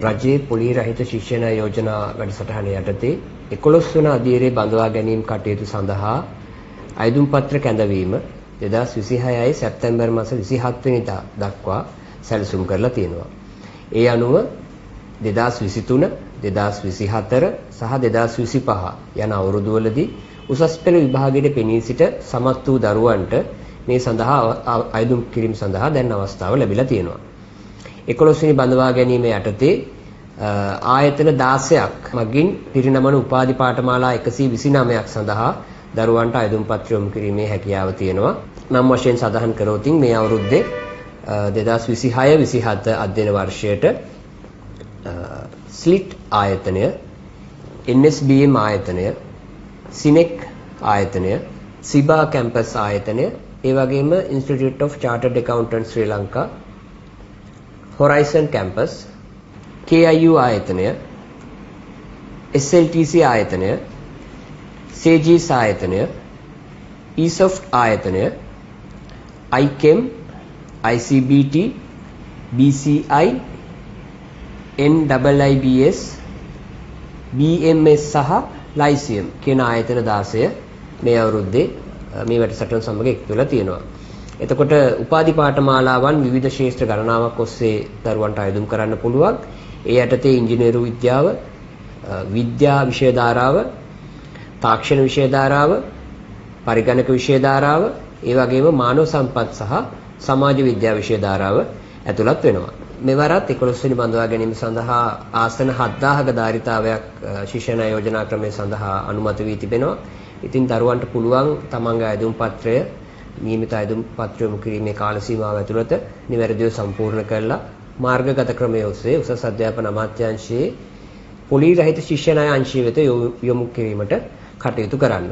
රජයේ පොලී රහිත ශිෂ්‍ය ණය යෝජනා වැඩසටහන යටතේ 11 වන අදියරේ බඳවා ගැනීම කටයුතු සඳහා අයදුම් පත්‍ර කැඳවීම 2026 සැප්තැම්බර් මාස 27 වෙනිදා දක්වා සැලසුම් කරලා තියෙනවා. ඒ අනුව 2023, 2024 සහ 2025 යන අවුරුදුවලදී උසස් පෙළ විභාගයට පෙනී සිට සමත් වූ දරුවන්ට මේ සඳහා අයදුම් කිරීම සඳහා දැන් අවස්ථාව ලැබිලා තියෙනවා. 11 වෙනි බඳවා ගැනීම යටතේ ආයතන 16ක් මගින් පිරිනමන උපාධි පාඨමාලා 129ක් සඳහා දරුවන්ට අයදුම් පත්‍ර යොමු කිරීමේ හැකියාව තියෙනවා. නම් වශයෙන් සඳහන් කරොත් මේ අවුරුද්දේ 2026-27 අධ්‍යයන වර්ෂයට ස්ලිට් ආයතනය, NSBM ආයතනය, සිනෙක් ආයතනය, සිබා කැම්පස් ආයතනය, ඒ වගේම Institute of Chartered Accountants Sri Lanka, Horizon Campus, KIU ආයතනය, SLTC ආයතනය, සේජීස් ආයතනය, eSoft ආයතනය, ICHEM, ICBT, BCI, NIIBS, BMS සහ ලයිසියම් කියන ආයතන 16 මේ අවුරුද්දේ මේ වැඩසටහන සමග එකතු වෙලා තියෙනවා. එතකොට උපාධි පාඨමාලාවන් විවිධ ක්ෂේත්‍ර ගණනාවක් ඔස්සේ දරුවන්ට අයදුම් කරන්න පුළුවන්. ඒ යටතේ ඉංජිනේරු විද්‍යාව, විද්‍යා විෂය ධාරාව, තාක්ෂණ විෂය ධාරාව, පරිගණක විෂය ධාරාව, ඒ වගේම මානව සම්පත් සහ සමාජ විද්‍යා විෂය ධාරාව ඇතුළත් වෙනවා. මෙවරත් 11 වෙනි බඳවා ගැනීම සඳහා ආසන 7000ක ධාරිතාවයක් ශිෂ්‍ය ණය යෝජනා ක්‍රමය සඳහා අනුමත වී තිබෙනවා. ඉතින් දරුවන්ට පුළුවන් තමන්ගේ අයදුම් පත්‍රය නියමිත අයදුම් පත්‍රය යොමු කිරීමේ කාල සීමාව ඇතුළත නිවැරදිව සම්පූර්ණ කරලා මාර්ගගත ක්‍රමය ඔස්සේ උසස් අධ්‍යාපන අමාත්‍යාංශයේ පොලී රහිත ශිෂ්‍ය ණය අංශය වෙත යොමු කිරීමට කටයුතු කරන්න.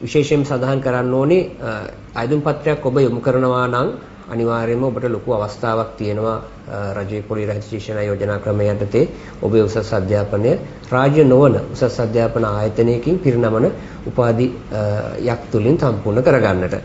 විශේෂයෙන් සඳහන් කරන්න ඕනේ, අයදුම් පත්‍රයක් ඔබ යොමු කරනවා නම් අනිවාර්යයෙන්ම ඔබට ලොකු අවස්ථාවක් තියෙනවා රජයේ පොලී රහිත ශිෂ්‍ය ණය යෝජනා ක්‍රමය යටතේ ඔබේ උසස් අධ්‍යාපනය රාජ්‍ය නොවන උසස් අධ්‍යාපන ආයතනයකින් පිරිනමන උපාධියක් තුලින් සම්පූර්ණ කරගන්නට.